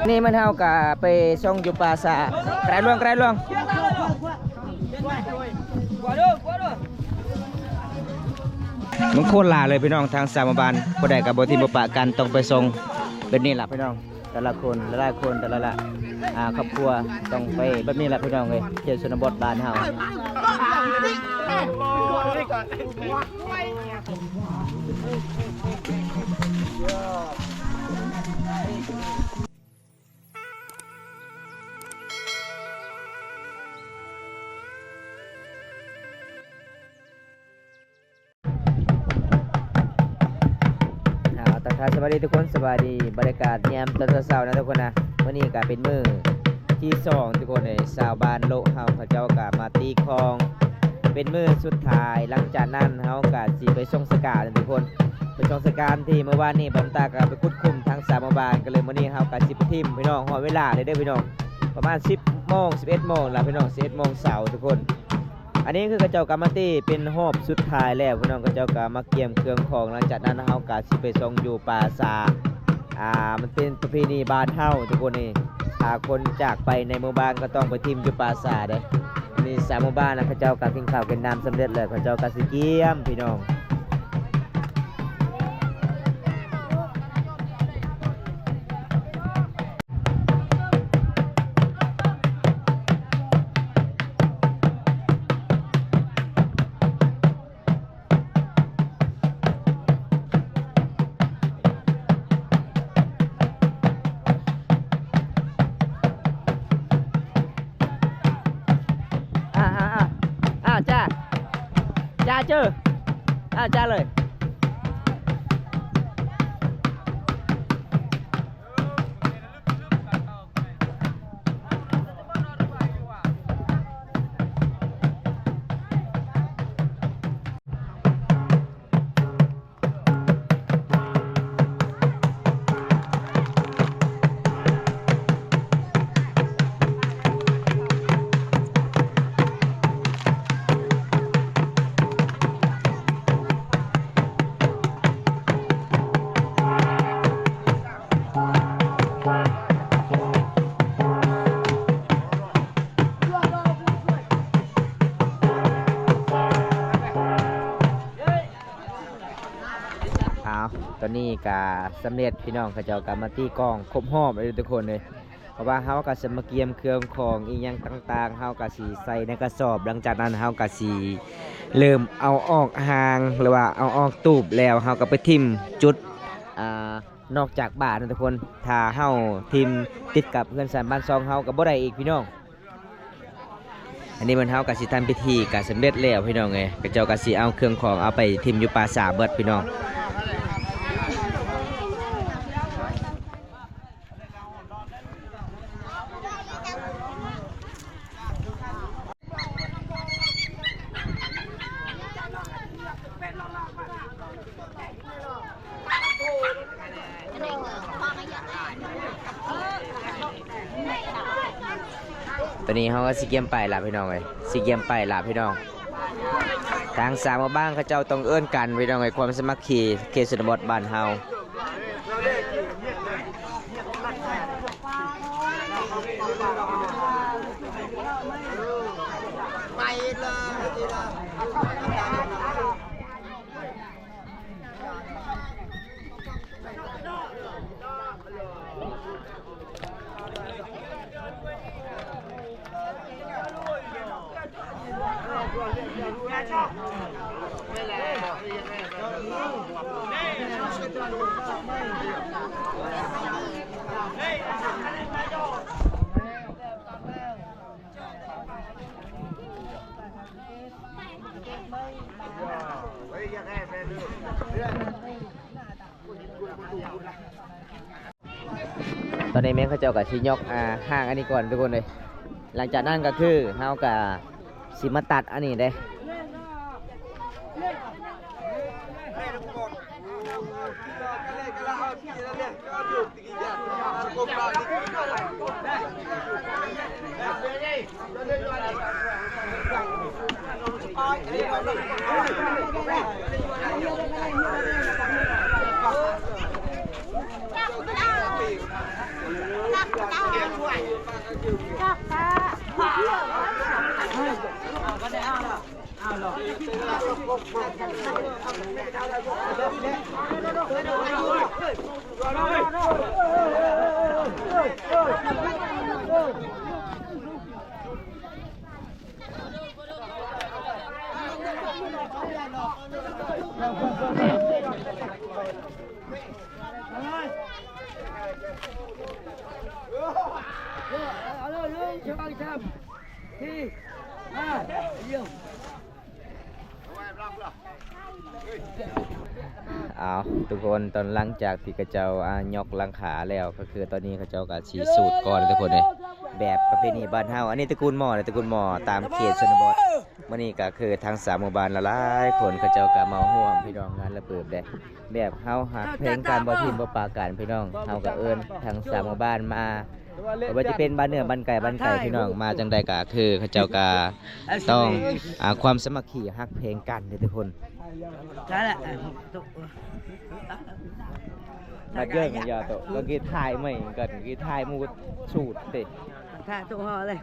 ນີ້ມັນເຮົາກະໄປສົ່ງຢູ່ປ່າຊ້າ ກະໄດ້ຫຼວງ ກະໄດ້ຫຼວງ. ມັນໂຄດຫຼາຍເລີຍພີ່ນ້ອງ ທາງຊາວໝູ່ບ້ານ ຜູ້ໃດກະບໍ່ຖິ້ມບໍ່ປະກັນ ຕ້ອງໄປສົ່ງແບບນີ້ລະພີ່ນ້ອງ. ແຕ່ລະຄົນ ຫຼາຍໆຄົນ ແຕ່ລະ ລະ ອ່າ ຄອບຄົວ ຕ້ອງໄປແບບນີ້ລະພີ່ນ້ອງເອີຍ ເຂດຊົນນະບົດບ້ານເຮົາ. ອ່າ ທັກທາຍສະບາຍດີທຸກຄົນ ສະບາຍດີ ບັນຍາກາດຍາມຕອນເຊົ້າໆນະທຸກຄົນນະ. ມື້ນີ້ກະເປັນມື້ທີສອງທຸກຄົນເອີຍ ຊາວບ້ານໂລະເຮົາເຂົາເຈົ້າກະມາຕີຄອງ ເປັນມື້ສຸດທ້າຍ. ຫຼັງຈາກນັ້ນເຮົາກະຊິໄປສົ່ງສະການທຸກຄົນ ໄປສົ່ງສະການທີ່ມື້ວານນີ້ ບອນຕາກະໄປຂຸດຂຸມທາງຊາວໝູ່ບ້ານ ກະເລີຍມື້ນີ້ເຮົາກະຊິໄປຖິ້ມພີ່ນ້ອງ. ຮອດເວລາແລ້ວເດີພີ່ນ້ອງ ປະມານສິບໂມງ ສິບເອັດໂມງລະພີ່ນ້ອງ ສິບເອັດໂມງເຊົ້າທຸກຄົນ. ອັນນີ້ຄືເຂົາເຈົ້າກະມາຕີເປັນຮອບສຸດທ້າຍແລ້ວພີ່ນ້ອງ ເຂົາເຈົ້າກະມາກຽມເຄື່ອງຂອງ. ຫຼັງຈາກນັ້ນເຮົາກະຊິໄປສົ່ງຢູ່ປ່າຊ້າ ອ່າ ມັນເປັນປະເພນີບ້ານເຮົາທຸກຄົນເອີຍ ຖ້າຄົນຈາກໄປໃນໝູ່ບ້ານກະຕ້ອງໄປຖິ້ມຢູ່ປ່າຊ້າເດ້. ນີ້ຊາວໝູ່ບ້ານນະ ເຂົາເຈົ້າກະກິນເຂົ້າກິນນ້ຳສຳເລັດແລ້ວ ເຂົາເຈົ້າກະຊິກຽມພີ່ນ້ອງ. ອ່າ ອ່າ ອ່າ ອ່າ ຈ້າ ຈ້າເຈີ ອ່າ ຈ້າເລີຍ. ອ້າວ ຕອນນີ້ກະສຳເລັດ ພີ່ນ້ອງເຂົາເຈົ້າກະມາຕີກອງຄົບຮອບແລ້ວທຸກຄົນເອີຍ. ເພາະວ່າເຮົາກະຊິມາກຽມເຄື່ອງຂອງອີ່ຫຍັງຕ່າງໆ ເຮົາກະຊິໃສ່ໃນກະສອບ. ຫຼັງຈາກນັ້ນເຮົາກະຊິເລີ່ມເອົາອອກຮາງ ຫຼືວ່າເອົາອອກຕູບແລ້ວ ເຮົາກະໄປຖິ້ມຈຸດ ອ່າ ນອກຈາກບ້ານນະທຸກຄົນ. ຖ້າເຮົາຖິ້ມຕິດກັບເຮືອນຊານບ້ານຊ່ອງເຮົາກະບໍ່ໄດ້ອີກພີ່ນ້ອງ. ອັນນີ້ມັນເຮົາກະຊິທຳພິທີກະສຳເລັດແລ້ວພີ່ນ້ອງເອີຍ. ເຂົາເຈົ້າກະຊິເອົາເຄື່ອງຂອງເອົາໄປຖິ້ມຢູ່ປ່າຊ້າເບິດພີ່ນ້ອງ. ຕອນນີ້ເຮົາກະຊິກຽມໄປລະພີ່ນ້ອງເອີຍ ຊິກຽມໄປລະພີ່ນ້ອງ. ທາງຊາວໝູ່ບ້ານເຂົາເຈົ້າຕ້ອງເອີ້ນກັນພີ່ນ້ອງເອີຍ ຄວາມສາມັກຄີເຂດຊົນນະບົດບ້ານເຮົາ. ຕອນນີ້ແມ່ນເຂົາເຈົ້າກະຊິຍົກ ອ່າ ຮ່າງອັນນີ້ກ່ອນທຸກຄົນເອີຍ. ຫຼັງຈາກນັ້ນກະຄືເຮົາກະຊິມາຕັດອັນນີ້ເດ້. ອ້າວ ທຸກຄົນ ຕອນຫຼັງຈາກທີ່ເຂົາເຈົ້າ ອາ ຍົກຫຼັງຄາແລ້ວ ກໍຄືຕອນນີ້ເຂົາເຈົ້າກໍຊິສູດກ່ອນ ທຸກຄົນເອີຍ ແບບປະເພນີບ້ານເຮົາ. ອັນນີ້ຕະກູນໝໍ້ເດ້ ຕະກູນໝໍ້ຕາມເຂດຊົນນະບົດ. ມື້ນີ້ກໍຄືທັງສາມໝູ່ບ້ານຫຼາຍໆຄົນ ເຂົາເຈົ້າກໍມາຮ່ວມພີ່ນ້ອງງານລະເບີບເດ້. ແບບເຮົາຮັກແພງກັນ ບໍ່ຖິ້ມບໍ່ປະກັນພີ່ນ້ອງ ເຮົາກໍເອີ້ນທັງສາມໝູ່ບ້ານມາ ບໍ່ວ່າຈະເປັນບ້ານເໜືອ ບ້ານໃຕ້ ບ້ານໄກ ພີ່ນ້ອງ ມາຈັ່ງໃດກໍຄືເຂົາເຈົ້າກໍຕ້ອງ ອາ ຄວາມສາມັກຄີ ຮັກແພງກັນເດ້ທຸກຄົນ. ມາເຈີກັນຢ່າໂຕ ກໍຄືຖ່າຍໃໝ່ກັນ ຄືຖ່າຍໝູ່ສູດເດ້ ຖ້າໂຕເຮົາເລີຍ.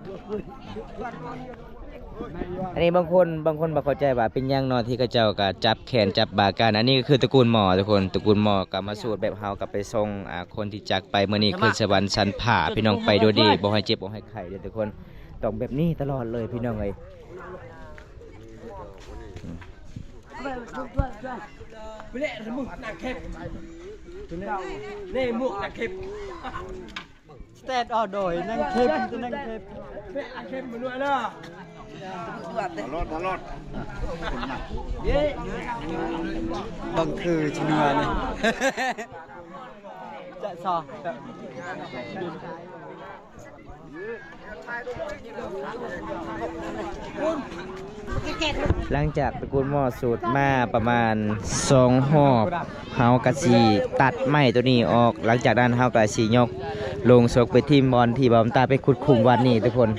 ອັນນີ້ບາງຄົນ ບາງຄົນບໍ່ເຂົ້າໃຈວ່າເປັນຫຍັງເນາະ ທີ່ເຂົາເຈົ້າກໍຈັບແຂນຈັບບາກັນ. ອັນນີ້ກໍຄືຕະກູນໝໍ້ທຸກຄົນ ຕະກູນໝໍ້ກໍມາສູດແບບເຮົາກໍໄປສົ່ງ ອາ ຄົນທີ່ຈາກໄປມື້ນີ້ຂຶ້ນສະຫວັນຊັ້ນຟ້າ ພີ່ນ້ອງ ໄປໂດຍດີ ບໍ່ໃຫ້ເຈັບບໍ່ໃຫ້ໄຂ້ເດີ້ທຸກຄົນ. ຕ້ອງແບບນີ້ຕະຫຼອດເລີຍພີ່ນ້ອງເອີຍ. ສະແຕດອອກໂດຍ ນັ່ງເຄັມ ນັ່ງເຄັມ ເຄັມມາດ້ວຍເນາະ ຕະຫຼອດ ຕະຫຼອດ ບັງຄືຊິເໜືອນີ້ ຈະຊອ ຫຼັງຈາກຕະກູນໝໍ້ສູດມາປະມານສອງຮອບ ເຮົາກະຊິຕັດໄມ້ໂຕນີ້ອອກ. ຫຼັງຈາກນັ້ນເຮົາກະຊິຍົກໂລງສົບໄປຖິ້ມບ່ອນທີ່ບ່າວຕາໄປຂຸດຂຸມວັນນີ້ທຸກຄົນ.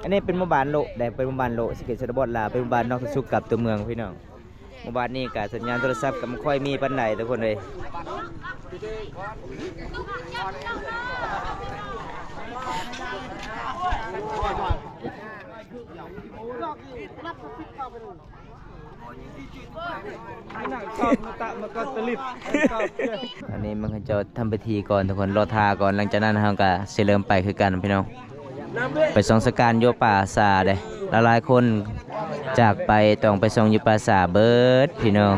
ອັນນີ້ເປັນໝູ່ບ້ານໂລະເດ້ ເປັນໝູ່ບ້ານໂລະ ເຂດຊົນນະບົດລາວ ເປັນໝູ່ບ້ານນອກທີ່ສຸດກັບຕົວເມືອງພີ່ນ້ອງ. ໝູ່ບ້ານນີ້ກະສັນຍານໂທລະສັບກະບໍ່ຄ່ອຍມີປານໃດທຸກຄົນເອີຍ. ອັນນີ້ມັນເຂົາເຈົ້າທຳພິທີກ່ອນທຸກຄົນ ລໍຖ້າກ່ອນ. ຫຼັງຈາກນັ້ນເຮົາກະຊິເລີ່ມໄປຄືກັນພີ່ນ້ອງ. ໄປສ່ອງສະການຢູ່ປ່າຊ້າເດ້ ຫຼາຍໆຄົນຈາກໄປຕ້ອງໄປສ່ອງຢູ່ປ່າຊ້າເບິດພີ່ນ້ອງ.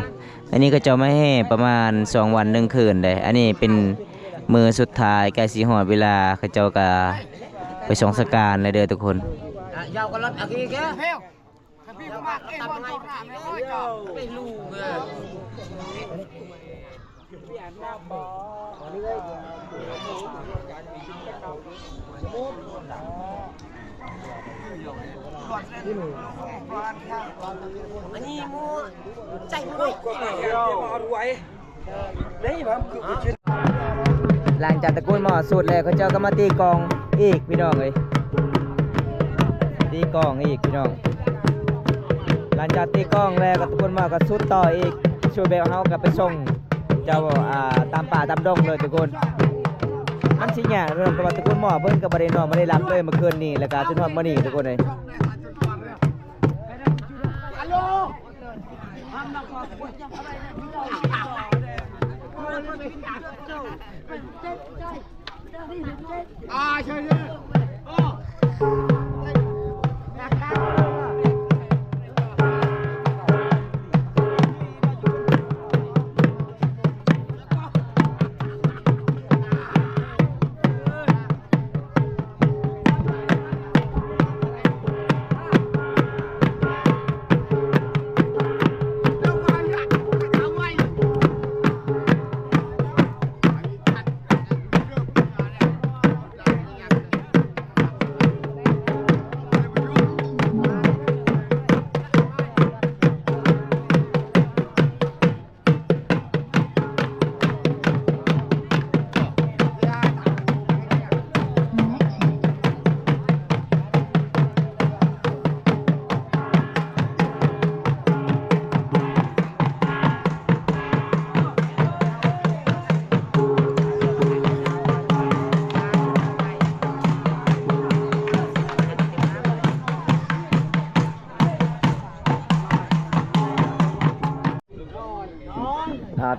ອັນນີ້ເຂົາເຈົ້າມາແຫ່ປະມານສອງວັນໜຶ່ງຄືນເດ້. ອັນນີ້ເປັນມື້ສຸດທ້າຍ ໃກ້ຊິຮອດເວລາ ເຂົາເຈົ້າກະໄປສ່ອງສະການແລ້ວເດີທຸກຄົນ. ຫຼັງຈາກຕະກູນໝໍ້ສູດແລ້ວ ເຂົາເຈົ້າກໍມາຕີກອງອີກພີ່ນ້ອງເອີຍ ຕີກອງອີກພີ່ນ້ອງ. ຫຼັງຈາກຕີກອງແລ້ວກໍຕະກູນໝໍ້ກໍສູດຕໍ່ອີກ ສູດແບບເຮົາກໍໄປສົ່ງເຈົ້າ ອ່າ ຕາມປ່າຕາມດົງເລີຍທຸກຄົນ. ມັນຊິຍາກເນາະ ເພາະວ່າຕະກູນໝໍ້ເພິ່ນກໍບໍ່ໄດ້ນອນບໍ່ໄດ້ຫຼັບເລີຍມື້ຄືນນີ້ ແລ້ວກໍຈົນຮອດມື້ນີ້ທຸກຄົນເອີຍ.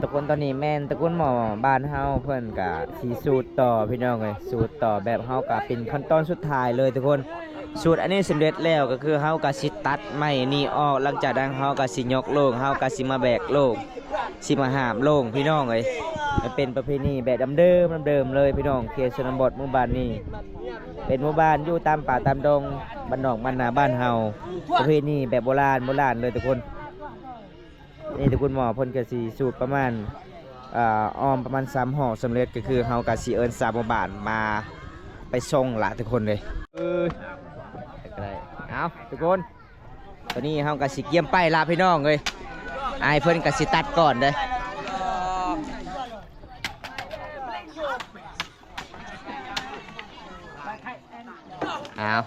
ທຸກຄົນ ຕອນນີ້ແມ່ນຕະກູນໝໍ້ບ້ານເຮົາເພິ່ນກະຊິສູດຕໍ່ພີ່ນ້ອງເອີຍ, ສູດຕໍ່ແບບເຮົາກະເປັນຂັ້ນຕອນສຸດທ້າຍເລີຍທຸກຄົນ. ສູດອັນນີ້ສຳເລັດແລ້ວ ກະຄືເຮົາກະຊິຕັດໄມ້ນີ້ອອກ, ຫຼັງຈາກນັ້ນເຮົາກະຊິຍົກໂລ່ງ, ເຮົາກະຊິມາແບກໂລ່ງ, ຊິມາຫາບໂລ່ງພີ່ນ້ອງເອີຍ. ມັນເປັນປະເພນີແບບດຳເດີມ ດຳເດີມເລີຍພີ່ນ້ອງ, ເຂດຊົນນະບົດໝູ່ບ້ານນີ້ ເປັນໝູ່ບ້ານຢູ່ຕາມປ່າຕາມດົງ ບ້ານນອກບ້ານນາບ້ານເຮົາ, ປະເພນີແບບໂບລານ ໂບລານເລີຍທຸກຄົນ. ນີ້ຕະກູນໝໍ້ເພິ່ນກະຊິສູດປະມານ ເອີ ອ້ອມປະມານສາມຮອບສຳເລັດ, ກະຄືເຮົາກະຊິເອີ້ນຊາວໝູ່ບ້ານມາໄປສົ່ງລະທຸກຄົນເລີຍ. ເອີ ເອົາທຸກຄົນ ຕອນນີ້ເຮົາກະຊິກຽມໄປລະພີ່ນ້ອງເອີຍ, ອ້າຍເພິ່ນກະຊິຕັດກ່ອນເດີ້. ອ້າວ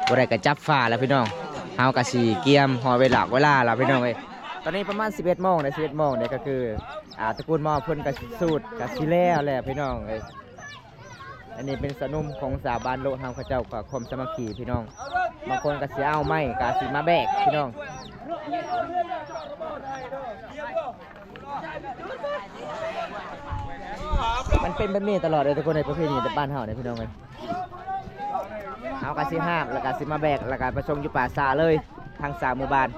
ບໍ່ໄດ້ກະຈັບຝາແລ້ວພີ່ນ້ອງ, ເຮົາກະຊິກຽມຮອດເວລາ ເວລາແລ້ວພີ່ນ້ອງເອີຍ. ຕອນນີ້ປະມານສິບເອັດໂມງເດ້ ສິບເອັດໂມງເດ້, ກະຄື ອາ ຕະກູນໝໍ້ເພິ່ນກະສູດກະຊິແລ້ວແລ້ວພີ່ນ້ອງເອີຍ. ອັນນີ້ເປັນຊາວໜຸ່ມຂອງຊາວບ້ານໂລະເຮົາ, ເຂົາເຈົ້າກະຄວາມສາມັກຄີພີ່ນ້ອງ, ບາງຄົນກະຊິເອົາໄມ້ ກະຊິມາແບກພີ່ນ້ອງ. ມັນເປັນແບບນີ້ຕະຫຼອດເລີຍທຸກຄົນ ໃນປະເພນີບ້ານເຮົານີ້ພີ່ນ້ອງເອີຍ. ເຮົາກະຊິຫາບ ແລ້ວກະຊິມາແບກ ແລ້ວກະໄປສົ່ງຢູ່ປ່າຊ້າເລີຍ ທາງຊາວໝູ່ບ້ານ.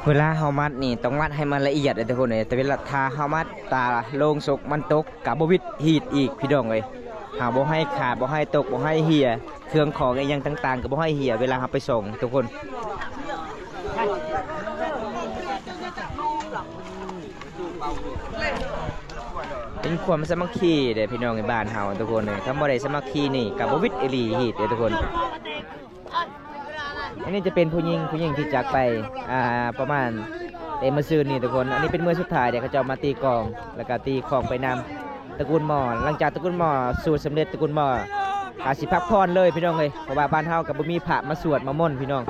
ເວລາເຮົາມັດນີ້ຕ້ອງມັດໃຫ້ມັນລະອຽດເດີທຸກຄົນເອີຍ, ແຕ່ເວລາຖ້າເຮົາມັດຕາໂລງສົກມັນຕົກ ກະບໍ່ຫວິດຮີດອີກພີ່ນ້ອງເອີຍ. ເຮົາບໍ່ໃຫ້ຂາດ ບໍ່ໃຫ້ຕົກ ບໍ່ໃຫ້ເຫ່ຍ, ເຄື່ອງຂອງອີ່ຫຍັງຕ່າງໆ ກະບໍ່ໃຫ້ເຫ່ຍເວລາເຮົາໄປສົ່ງທຸກຄົນ. ເປັນຄວາມສາມັກຄີເດ້ພີ່ນ້ອງໃນບ້ານເຮົາທຸກຄົນເອີຍ, ຄັນບໍ່ໄດ້ສາມັກຄີນີ້ກະບໍ່ຫວິດອີ່ຫຼີຮີດເດ້ທຸກຄົນ. ອັນນີ້ຈະເປັນຜູ້ຍິງ ຜູ້ຍິງທີ່ຈາກໄປ ອ່າ ປະມານແຕ່ມື້ຊືນນີ້ທຸກຄົນ. ອັນນີ້ເປັນມື້ສຸດທ້າຍທີ່ເຂົາເຈົ້າມາຕີກອງ ແລ້ວກະຕີຂອງໄປນຳຕະກູນໝໍ້. ຫຼັງຈາກຕະກູນໝໍ້ສູດສຳເລັດ ຕະກູນໝໍ້ກະຊິພັກຜ່ອນເລີຍພີ່ນ້ອງເອີຍ, ເພາະວ່າບ້ານເຮົາກະບໍ່ມີພະມາສວດມາມົນພີ່ນ້ອງ.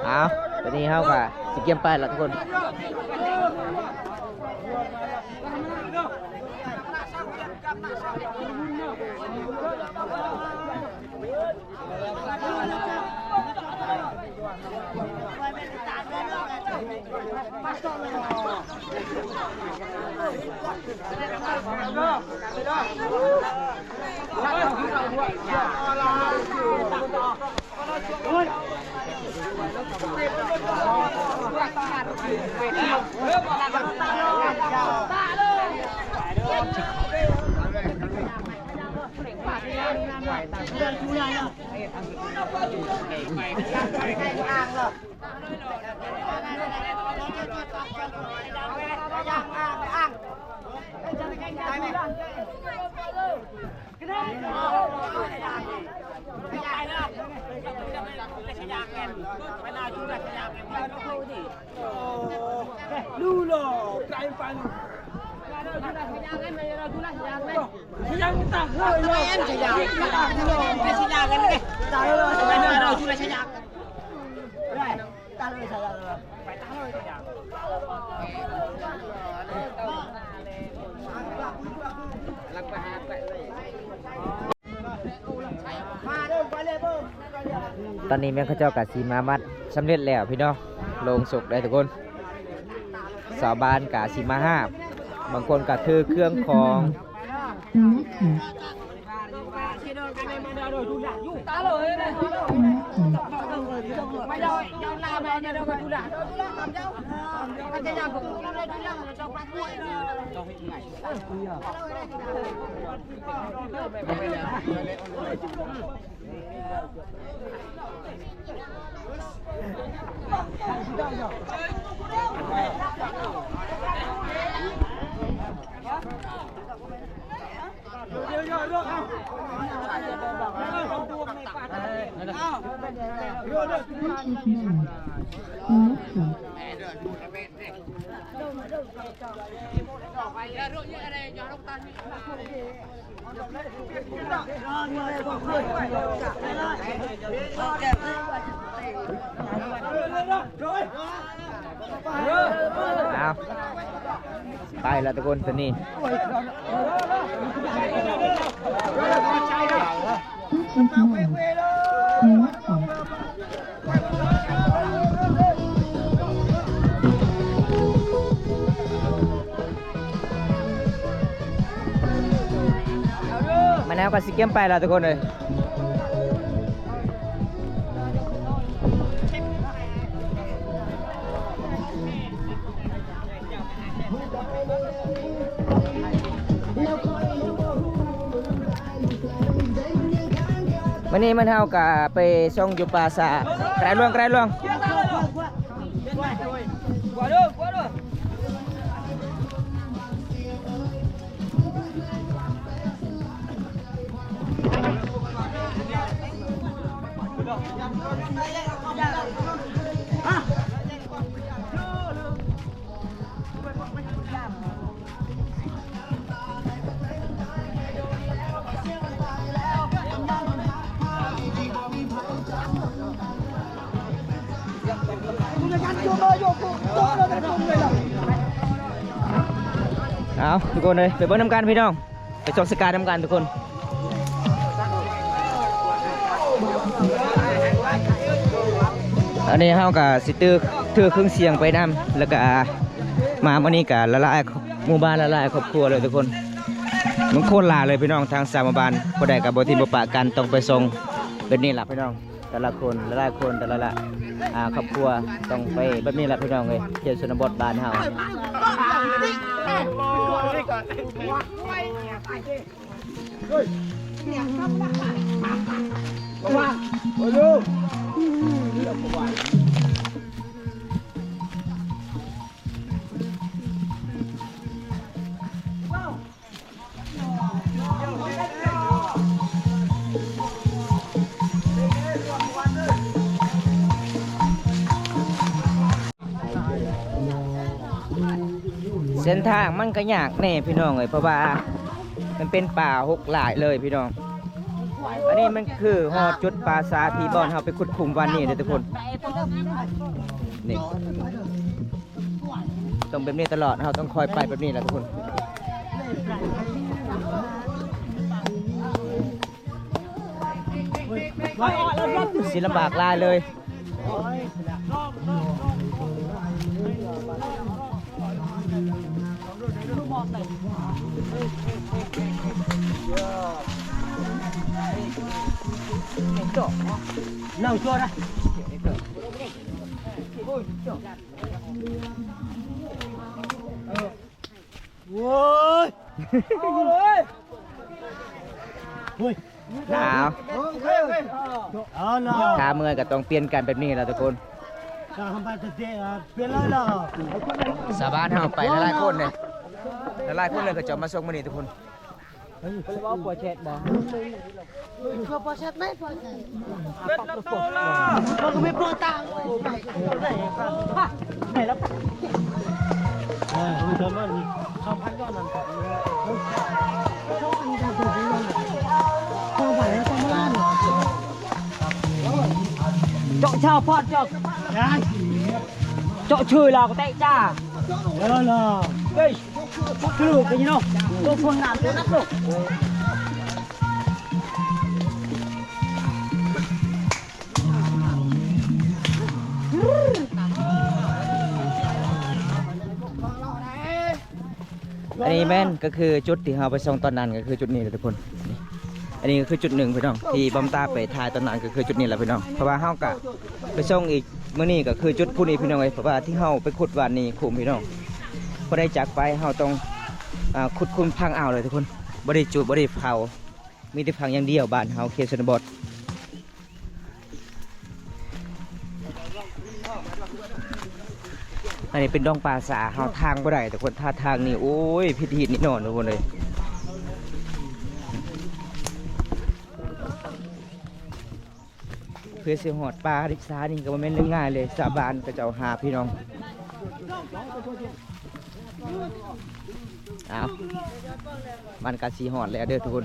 ເອົາ ຕອນນີ້ເຮົາກະຊິກຽມໄປລະທຸກຄົນ. Lulo, try and find. ຕອນນີ້ແມ່ນເຂົາເຈົ້າກະຊິມາມັດສຳເລັດແລ້ວພີ່ນ້ອງ ໂລງສົບໄດ້ທຸກຄົນ. ຊາວບ້ານກະຊິມາຫາບ ບາງຄົນກະຖືເຄື່ອງຂອງ.ເອົາ ໄປແລ້ວທຸກຄົນ ຕອນນີ້. ມາແນວກໍຊິກຽມໄປແລ້ວທຸກຄົນເອີຍ. ມື້ນີ້ມັນເຮົາກະໄປສົ່ງຢູ່ປ່າສາ ກະໄດ້ຫຼວງ ກະໄດ້ຫຼວງ. ເອົາ ທຸກຄົນເອີຍ ໄປເບິ່ງນຳກັນພີ່ນ້ອງ. ໄປສ່ອງສະກາຍນຳກັນທຸກຄົນ. ອັນນີ້ເຮົາກະຊິຖື ຖືເຄື່ອງສຽງໄປນຳ ແລ້ວກະມາມື້ນີ້ກະຫຼາຍໆ ໝູ່ບ້ານຫຼາຍໆຄອບຄົວເລີຍທຸກຄົນ. ມັນຄົນຫຼາຍເລີຍພີ່ນ້ອງ ທັງສາມໝູ່ບ້ານ ຜູ້ໃດກະບໍ່ຖິ້ມບໍ່ປະກັນ ຕ້ອງໄປສົ່ງແບບນີ້ລະພີ່ນ້ອງ. ແຕ່ລະຄົນ ຫຼາຍໆຄົນ ແຕ່ລະ ອາ ຄອບຄົວຕ້ອງໄປແບບນີ້ລະພີ່ນ້ອງເອີຍ ເຂດຊົນນະບົດບ້ານເຮົາ. ເສັ້ນທາງມັນກະຍາກແດ່ພີ່ນ້ອງເອີຍ ເພາະວ່າມັນເປັນປ່າຮົກຫຼາຍເລີຍພີ່ນ້ອງ. ອັນນີ້ມັນຄືຮອດຈຸດປ່າສາທີ່ບ່ອນເຮົາໄປຂຸດຂຸມວານນີ້ເດີທຸກຄົນ. ນີ້ ຕ້ອງແບບນີ້ຕະຫຼອດ ເຮົາຕ້ອງຄ່ອຍໄປແບບນີ້ແຫຼະທຸກຄົນ. ຊິລຳບາກຫຼາຍເລີຍ. ໂອ້ຍ ເອົາ ຖ້າເມື່ອຍກໍຕ້ອງປ່ຽນກັນແບບນີ້ລະທຸກຄົນ. ຊາວບ້ານເຮົາໄປຫຼາຍໆຄົນເດ້ ຫຼາຍໆຄົນເລີຍ ເຂົາເຈົ້າມາສົ່ງມື້ນີ້ທຸກຄົນ. ເພິ່ນເວົ້າປົວແຊດບໍ່? ເປັນລະໂຕລະ ມັນກໍມີໂປຕາງ ໄດ້ແລ້ວ. ເຈາະເຊົາພອດ ເຈາະ ເຈາະເຊີຍລາວກໍແຕະຈ້າ ເອີ ເອີ ເອີ ເອີ ໂຕຄົນງາມໂຕນັກໂຕ. ອັນນີ້ແມ່ນ ກໍຄືຈຸດທີ່ເຮົາໄປສ່ອງຕອນນັ້ນ ກໍຄືຈຸດນີ້ແຫຼະທຸກຄົນ. ອັນນີ້ກໍຄືຈຸດໜຶ່ງພີ່ນ້ອງ ທີ່ບອມຕາໄປຖ່າຍຕອນນັ້ນ ກໍຄືຈຸດນີ້ແຫຼະພີ່ນ້ອງ. ເພາະວ່າເຮົາກະໄປສົ່ງອີກມື້ນີ້ ກໍຄືຈຸດພຸ້ນອີກພີ່ນ້ອງເອີຍ. ເພາະວ່າທີ່ເຮົາໄປຂຸດວານນີ້ຄຸ້ມພີ່ນ້ອງ ບໍ່ໄດ້ຈັກໄປ ເຮົາຕ້ອງ ອາ ຂຸດຄົ້ນຝັງເອົາເລີຍທຸກຄົນ. ບໍ່ໄດ້ຈູດ ບໍ່ໄດ້ເຜົາ ມີແຕ່ຝັງຢ່າງດຽວ ບ້ານເຮົາເຂດຊົນນະບົດ. ອັນນີ້ເປັນດອງປ່າຊ້າ ເຮົາທາງບໍ່ໄດ້ທຸກຄົນ. ຖ້າທາງນີ້ ໂອ້ຍ ຜິດຮີດແນ່ນອນທຸກຄົນເອີຍ. ເພື່ອຊິຮອດປ່າລິຊານີ້ກໍບໍ່ແມ່ນເລື່ອງງ່າຍເລີຍ ຊາວບ້ານເຂົາເຈົ້າຫາພີ່ນ້ອງ. ອ້າວ ມັນກະຊິຮອດແລ້ວເດີທຸກຄົນ.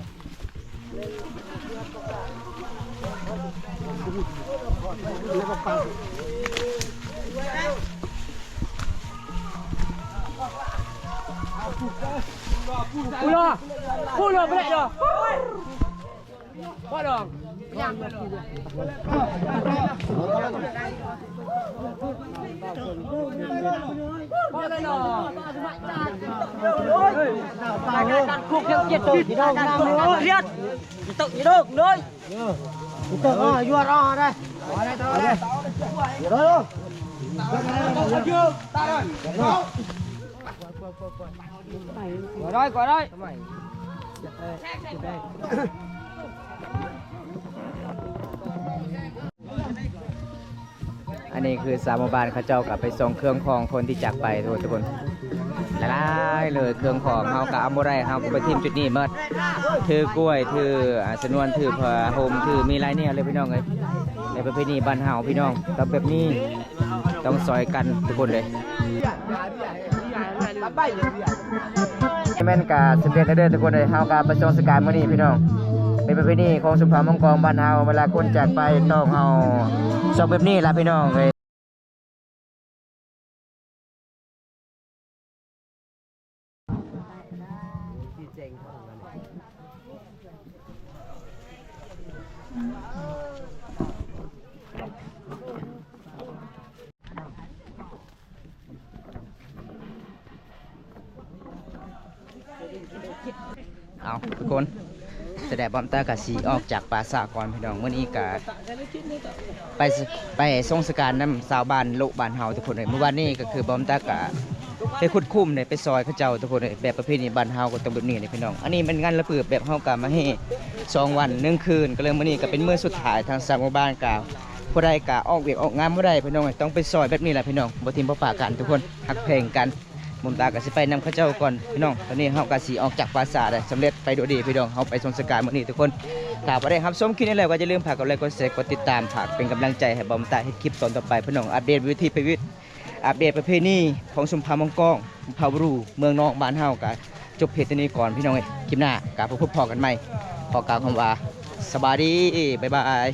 ອັນນີ້ຄືຊາວໝູ່ບ້ານເຂົາເຈົ້າກໍໄປສົ່ງເຄື່ອງຂອງຄົນທີ່ຈາກໄປທຸກຄົນ ຫຼາຍໆເລີຍ. ເຄື່ອງຂອງເຮົາກໍເອົາບໍ່ໄດ້ ເຮົາກໍໄປຖິ້ມຈຸດນີ້ໝົດ ຖືກ້ວຍ ຖື ອາ ຊະນວນ ຖືຜ້າຫົ່ມ ຖືມີຫຼາຍແນວເລີຍພີ່ນ້ອງເອີຍ. ໃນປະເພນີບ້ານເຮົາພີ່ນ້ອງ ຕ້ອງແບບນີ້ ຕ້ອງຊ່ອຍກັນທຸກຄົນເລີຍ. ແມ່ນກະສຳເລັດແລ້ວເດີທຸກຄົນເອີຍ. ເຮົາກະໄປສົ່ງສະການມື້ນີ້ພີ່ນ້ອງ ເປັນປະເພນີຂອງຊົນເຜົ່າມົ້ງກອງບ້ານເຮົາ ເວລາຄົນຈາກໄປຕ້ອງເອົາຊ່ອງແບບນີ້ລະພີ່ນ້ອງເອີຍ. ເອົາທຸກຄົນ ສະແດງບອມຕາກະຊິອອກຈາກປ່າຊ້າກ່ອນພີ່ນ້ອງ. ມື້ນີ້ກະໄປ ໄປສົ່ງສະການນຳຊາວບ້ານໂລະບ້ານເຮົາທຸກຄົນເອີຍ. ມື້ວານນີ້ກະຄືບອມຕາກະໄປຂຸດຄຸ້ມເດ້ ໄປຊ່ອຍເຂົາເຈົ້າທຸກຄົນເອີຍ. ແບບປະເພນີບ້ານເຮົາກໍຕ້ອງແບບນີ້ເດ້ພີ່ນ້ອງ. ອັນນີ້ແມ່ນງານລະເບີບ ແບບເຮົາກະມາແຫ່ສອງວັນໜຶ່ງຄືນ ກໍເລີຍມື້ນີ້ກະເປັນມື້ສຸດທ້າຍ. ທາງຊາວໝູ່ບ້ານກະ ຜູ້ໃດກະອອກວຽກອອກງານບໍ່ໄດ້ພີ່ນ້ອງເອີຍ ຕ້ອງໄປຊ່ອຍແບບນີ້ແຫຼະພີ່ນ້ອງ. ບໍ່ຖິ້ມບໍ່ປະກັນທຸກຄົນ ຮັກແພງກັນ. ບອມຕາກໍຊິໄປນຳເຂົາເຈົ້າກ່ອນພີ່ນ້ອງ. ຕອນນີ້ເຮົາກໍຊິອອກຈາກປ່າຊ້າໄດ້ສຳເລັດໄປໂດຍດີພີ່ນ້ອງ. ເຮົາໄປສົ່ງສະການມື້ນີ້ທຸກຄົນ. ຖ້າວ່າໄດ້ຮັບຊົມຄລິບນີ້ແລ້ວ ກໍຢ່າລືມຝາກກົດໄລ ກົດແຊ ກົດຕິດຕາມ ຝາກເປັນກຳລັງໃຈໃຫ້ບອມຕາເຮັດຄລິບຕອນຕໍ່ໄປພີ່ນ້ອງ. ອັບເດດວິຖີຊີວິດ ອັບເດດປະເພນີຂອງຊົນເຜົ່າມົ້ງກອງ ເຜົ່າບຣູ ເມືອງນອງບ້ານເຮົາ ກໍຈົບພຽງເທົ່ານີ້ກ່ອນພີ່ນ້ອງເອີຍ. ຄລິບໜ້າກໍພົບພໍ້ກັນໃໝ່. ຂໍກ່າວຄຳວ່າ ສະບາຍດີ ບາຍບາຍ.